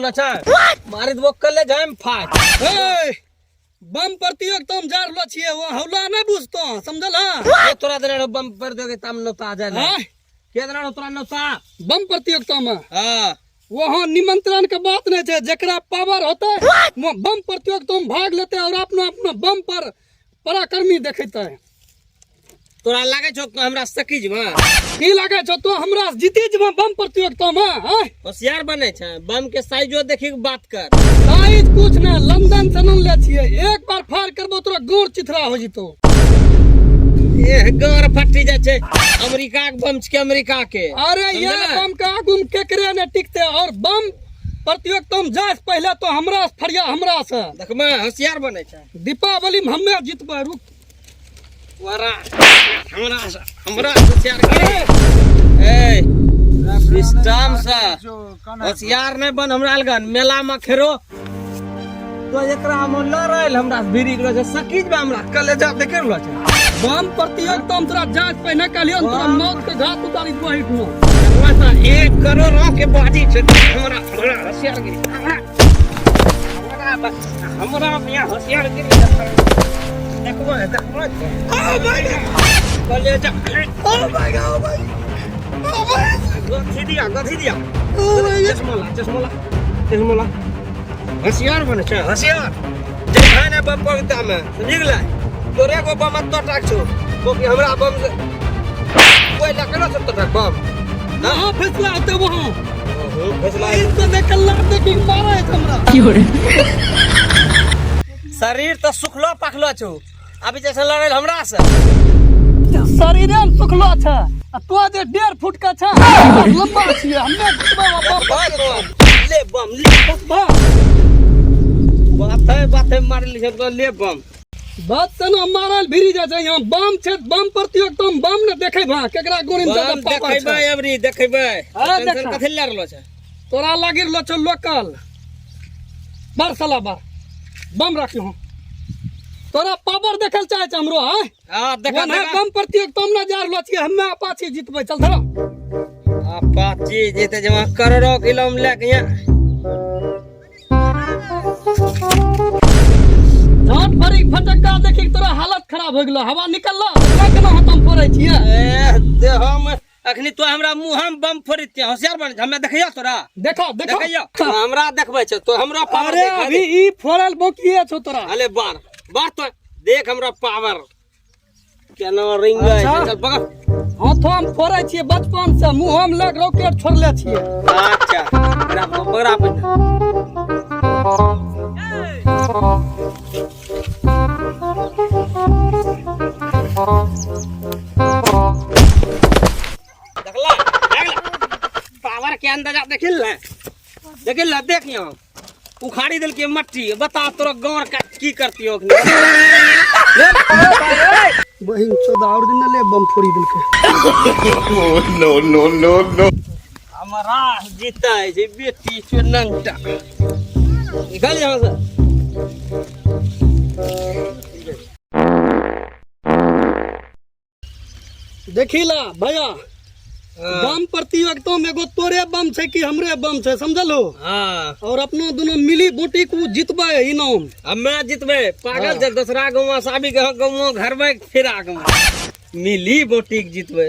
रहलो छै मारि देबो कले जाम फाट। ए बम प्रतियोगिता में जा रहलो छियै, वो हौला नहीं बुझतो, समझल? हां के तोरा देने रहो बम प्रतियोगिता में नौता जाय ले? हाँ? के देने रहो तोरा नौता बम प्रतियोगिता में? हां। वहाँ निमंत्रण के बात नहीं छै, जकरा पावर होते वो बम प्रतियोगिता में भाग लेते और अपना अपना बम पर पराक्रमी देखेते। तोरा लागे छौ तो हमरा सकी जबा? की लागे छौ तो हमरा से जीती जबा बम प्रतियोगिता में? हाँ? होशियार बने छै, बम के साइजो देखी के बात कर। साइज कुछ नहीं, लंदन से नन ले छियै, एक बार फायर करबो तोरा गोर चिथड़ा हो जितो। ए गोर फटी जाय छै, अमेरिका के बम छै, अमेरिका के। अरे ये समझले? बम के आगू में केकरे ने टिकते, और बम प्रतियोगिता में जाय से पहले तो हमरा से फरिया हमरा से। देखबे होशियार बने छै। दीपावली में हमे जीतबै, रुक। वरा हमरा हमरा होशियार के ए सिस्टम से होशियार नहीं बन हमरा लगन मेला में खेरो तो एकरा में लड़ल हमरा से भिड़ी गेलो छै, सकीज बा हमरा कलेजा देखे रहलो छै। बम प्रतियोगिता में तोरा जांच पहिने कहलियो ने, तोरा मौत के घाट उतारी देबो एहिठुमा। देखबे तऽ 1 करोड़ के बाजी छै। हमरा हमरा होशियार गिरी हमरा हमरा हमरा यहाँ होशियार गिरी देखबो देखबो। Oh my God! कलेजा। Oh my God! Oh my Oh my गथी दिया गथी दिया। Oh my God! चश्मा ला चश्मा ला चश्मा ला। होशियार बने छै होशियार जे भाई ने बम पगता में समझि गेलै। तोरे गो बम तो टाक छौ बाकी हमरा बम से कोई लकड़ो सब तो टाक बम वहाँ फैसला होते वहाँ। ओहो, फैसला ई तो देखल देखी मारे छै हमरा। शरीर तो सुखलो पाखलो छौ, अभी जैसे लड़ल हमरा से। शरीरे में सुखलो छै आ तो जे 1.5 फुट के छै लंबा छियै, हमे जितबै बम। ले बम ले। बम। बात है बात है मार ली तो ले बम। बात से ना मारल भिरी जाय छै, यहाँ बम छै, बम प्रतियोगिता में बम ने देखे भा केकरा गोली में ज्यादा बम पावर देखेबै छै। अबरी देखेबै। हाँ, टेंशन देखा। कथी ले रहलो छै? तोरा लागि रहलो छौ लोकल बार साला बार बम राखी हूँ, तोरा पावर देखल चाहे छै हमरो। हाँ हां देखा वन है देखा। बम प्रतियोगिता में ना जा रहलो छियै, हमे अपाची जीतबै। चल धरो। अपाची जीते जमा करोड़ों किलो में लेके यहाँ। झाट भरी फटक्का देखी तोरा हालत खराब हो गेलो, हवा निकललो ओकरा केना हतम फोड़ै छियै? ए देह में अखनी तो हमरा मुंह में बम फोड़ित होशियार बन हमे देखियो तोरा। देखो देखो। देखियो हमरा देखबै छै तो हमरा पावर। अरे देखा अभी दे। ई फोड़ल बोकिए छौ तोरा। अरे बार बार तो देख हमरा पावर केना रिंग है। अच्छा। चल पकड़। हाथो में फोड़ै छियै बचपन से, मुंह में लग रॉकेट छोड़ले छियै। अच्छा बड़ा बड़ा पहिने। देखला देखला पावर के अंदाजा देखिल ने देखिल ने देख यहाँ उखाड़ी दिल के मट्टी। बता तोरा गाँव का की करती हो? बहिन चौदह और दिन ले बम फोड़ी दिलके। No, no, no, no. हमरा जीता है जे बेटी चो नंगटा निकल यहाँ से। देखिला भैया बम प्रतियोगिता में एगो तोरे बम छै कि हमरे बम छै, समझल हो? हाँ। और अपनो दोनों मिली बूटी को जीतबै इनाम। हमे जीतबै पागल हाँ। छै, दोसरा गाँव से आबि के गाँव घर में फिर आ गाँव मिली बोटी के जीतबै।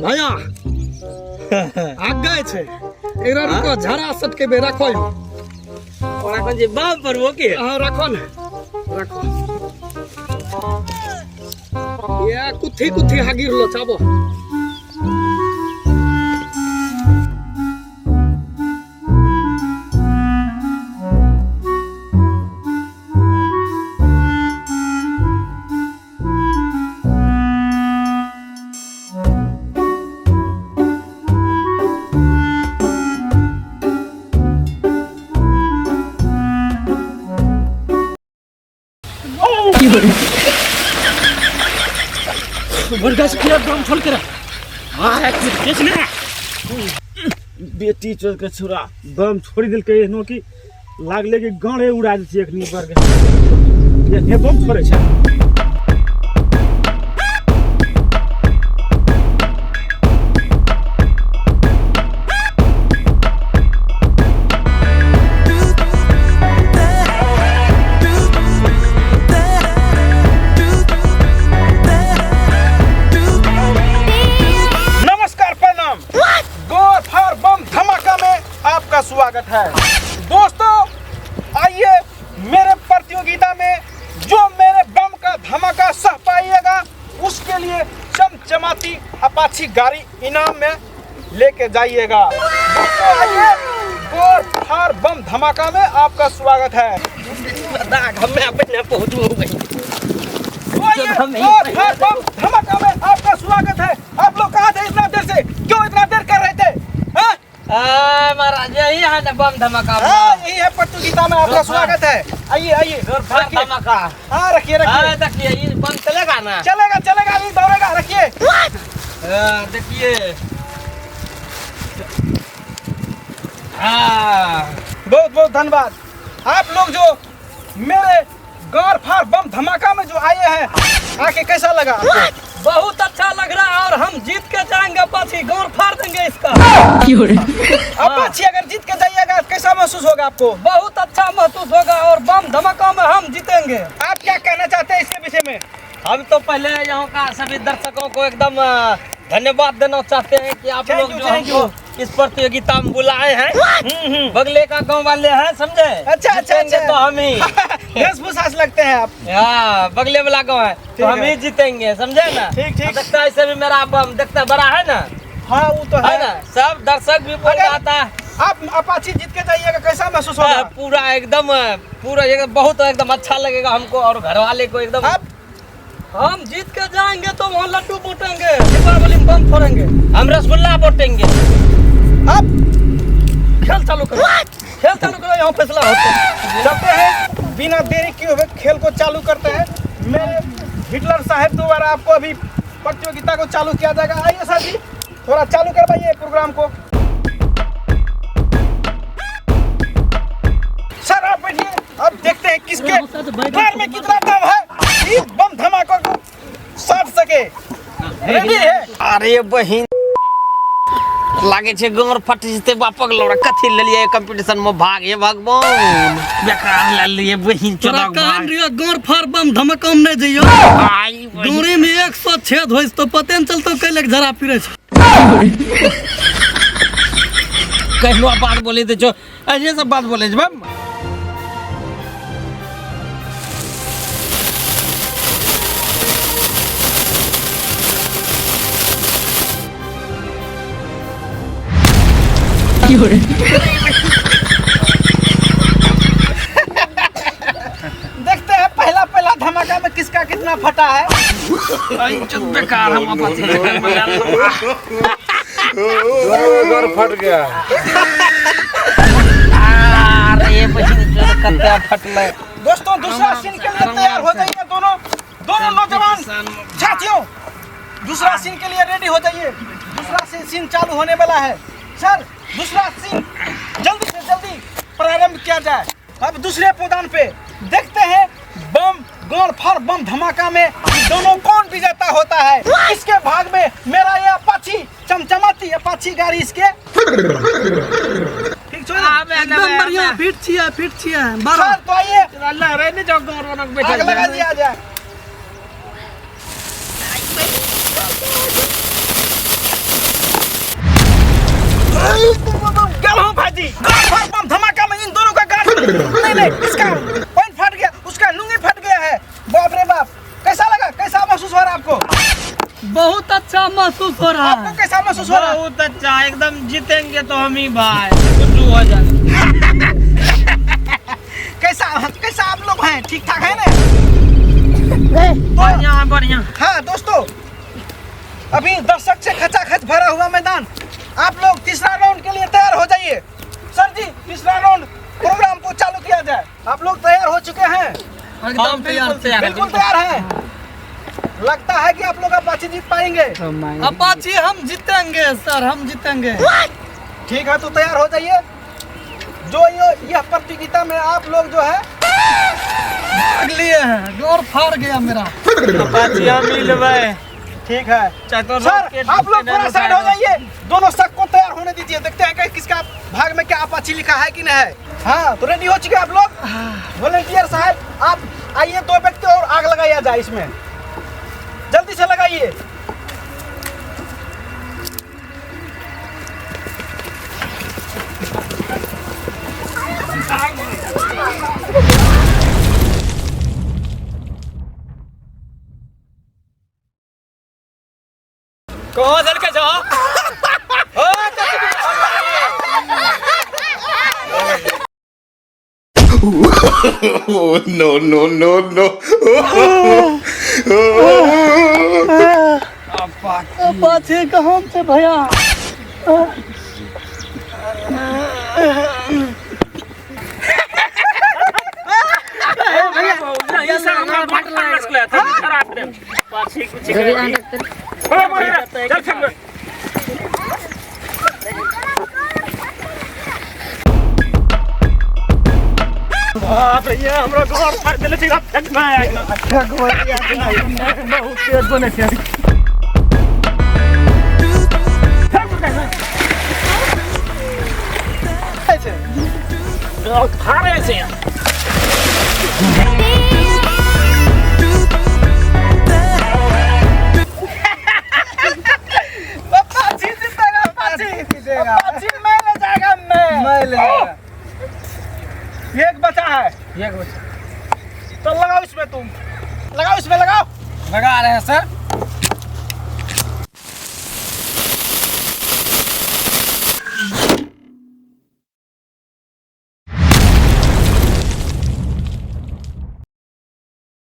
भैया आगे छै एकरा रुको झड़ा सटकेबे राखो यहाँ। ओकरा कोन जे बम पर वो के? हाँ राखो ने राखो। ये कुथी कुथी हागिर लो चाबो। बेटी चोर के छुरा बम छोड़ी देलकै एहनो कि लागले कि गाड़े उड़ा दै छै। एखनी बर एखने बम छोड़ै छै। आपका स्वागत है। दोस्तों आइए, मेरे प्रतियोगिता में जो मेरे बम का धमाका सह पाइएगा उसके लिए चमचमाती अपाची गाड़ी इनाम में लेके जाइएगा। दोस्तों आइए, गोर फार बम धमाका में आपका स्वागत है। दाग हमें अपने पहुंचू तो आइए, गोर फार बम धमाका में आपका स्वागत है। आप लोग कहाँ थे इतना देर से? क्यों इतना देर कर रहे थे? हाँ? महाराज यही है ना बम धमाका। हाँ, यही है प्रतियोगिता में आपका स्वागत है। आइए आइए, रखिए। धमाका। हाँ रखिए रखिए। देखिए ये बम चलेगा ना? चलेगा चलेगा, अभी दौड़ेगा, रखिए। देखिए। हाँ बहुत बहुत धन्यवाद। आप लोग जो मेरे गौर फार बम धमाका में जो आए हैं, आके कैसा लगा आपको? बहुत अच्छा लग रहा है और हम जीत के जाएंगे, पाछी गौर फाड़ देंगे इसका। अपाची अगर जीत के जाइएगा कैसा महसूस होगा आपको? बहुत अच्छा महसूस होगा और बम धमाका में हम जीतेंगे। आप क्या कहना चाहते हैं इसके विषय में? हम तो पहले यहाँ का सभी दर्शकों को एकदम धन्यवाद देना चाहते हैं कि आप Thank लोग you, जो thank हमको इस प्रतियोगिता में बुलाए हैं। बगले का गांव वाले हैं, समझे? अच्छा, अच्छा, जीतेंगे अच्छा। तो हम ही। वेशभूषा से लगते हैं आप। हाँ, बगले वाला गांव है तो हम है। ही जीतेंगे, समझे ना? ठीक, ठीक। देखता है ऐसे भी मेरा बम देखता बड़ा है ना? हाँ वो तो है है ना? सब दर्शक भी बोल अगर- रहा था। आप अपाची जीत के जाइएगा कैसा महसूस होगा? पूरा एकदम, पूरा एकदम बहुत एकदम अच्छा लगेगा हमको और घर वाले को एकदम। आप हम जीत के जाएंगे तो वहाँ लड्डू बांटेंगे, दीपावली में बम फोड़ेंगे, हम रसगुल्ला बांटेंगे। आप खेल चालू करो, खेल चालू करो, यहाँ फैसला होता है। चलते हैं, बिना देरी किए हुए खेल को चालू करते हैं। मेरे हिटलर साहब द्वारा आपको अभी प्रतियोगिता को चालू किया जाएगा। आइए सर जी, थोड़ा चालू करवाइए प्रोग्राम को। सर आप बैठिए, अब देखते हैं किसके पैर में कितना दम है कि बम धमाका को साध सके। रेडी है? अरे बहिन लागे छे गोर फट जते बापक लौड़ा। कथी लेलिए कंपटीशन में भाग? हे भगवान, बेकार ले लिए बहिन। तोरा चोदक कहन भाग। रियो गोर फाड़ बम धमाका में नहीं जइयो। आई बहिन। दूरी में 100 छेद होइस तो पते न चलतो कैले के झरा फिरे छै। कहलो बात बोले दे जो ऐसे सब बात बोले बम। देखते हैं पहला पहला धमाका में किसका कितना फटा है। बेकार हम आपस में घर फट गया। अरे बहिन कत्ते फटले। दोस्तों दूसरा सीन के लिए तैयार हो जाइए। दोनों दोनों नौजवान साथियों दूसरा सीन के लिए रेडी हो जाइए। दूसरा सीन चालू होने वाला है। सर दूसरा सीन जल्दी से जल्दी प्रारंभ किया जाए। अब दूसरे पौधान पे देखते हैं बम गोल फर बम धमाका में दोनों कौन विजेता होता है। इसके भाग में मेरा ये अपाची चमचमाती अपाची गाड़ी इसके ठीक छो ना? एकदम बढ़िया फिट छियै, फिट छियै। बारह। सर तो आइए, अल्लाह रे नहीं जाओ गाँव रौनक बैठल आग लगा दिया जाए। गल भाजी बम धमाका में इन दोनों का गाड़ी नहीं नहीं, इसका पैंट फट गया, उसका लुंगी फट गया है। बाप रे बाप, कैसा लगा, कैसा महसूस हो रहा है आपको? बहुत अच्छा महसूस हो रहा है। आपको कैसा महसूस हो रहा है? बहुत अच्छा, एकदम जीतेंगे तो हम ही भाई, कुछ हो जाए। कैसा कैसा आप लोग हैं, ठीक ठाक है ना? बढ़िया बढ़िया। हाँ दोस्तों, अभी दर्शक से खचाखच भरा हुआ मैदान। आप लोग तीसरा राउंड के लिए तैयार हो जाइए। सर जी तीसरा राउंड प्रोग्राम को चालू किया जाए। आप लोग तैयार हो चुके हैं? एकदम तैयार, बिल्कुल तैयार हैं। लगता है कि आप लोग अपाची जीत पाएंगे? अपाची हम जीतेंगे सर, हम जीतेंगे। ठीक है, तो तैयार हो जाइए। जो यह प्रतियोगिता में आप लोग जो है भाग लिए हैं, गोर फाड़ गया मेरा। अपाची हम ही लेबै। ठीक है चाहे सर, आप लोग थोड़ा साइड हो जाइए। दोनों शक को तैयार होने दीजिए। देखते हैं कि किसका भाग में क्या अपाची लिखा है कि नहीं है। हाँ तो रेडी हो चुके आप लोग? वॉलंटियर साहब आप आइए, दो व्यक्ति और आग लगाया जाए इसमें, जल्दी से लगाइए। No, no, no, no. पाछे कहाँ छै भैया? बाप रे, ये हमरो घर फाड़ देले छै, फेंक में। बहुत तेज बने छै। फाड़े छै। पाछी जीतेगा, पाछी जीतेगा, पाछी मैं ले जाएगा, मैं ले जाएगा। एक बचा है, एक बचा। तो लगाओ इसमें, तुम लगाओ इसमें, लगाओ। लगा रहे हैं सर।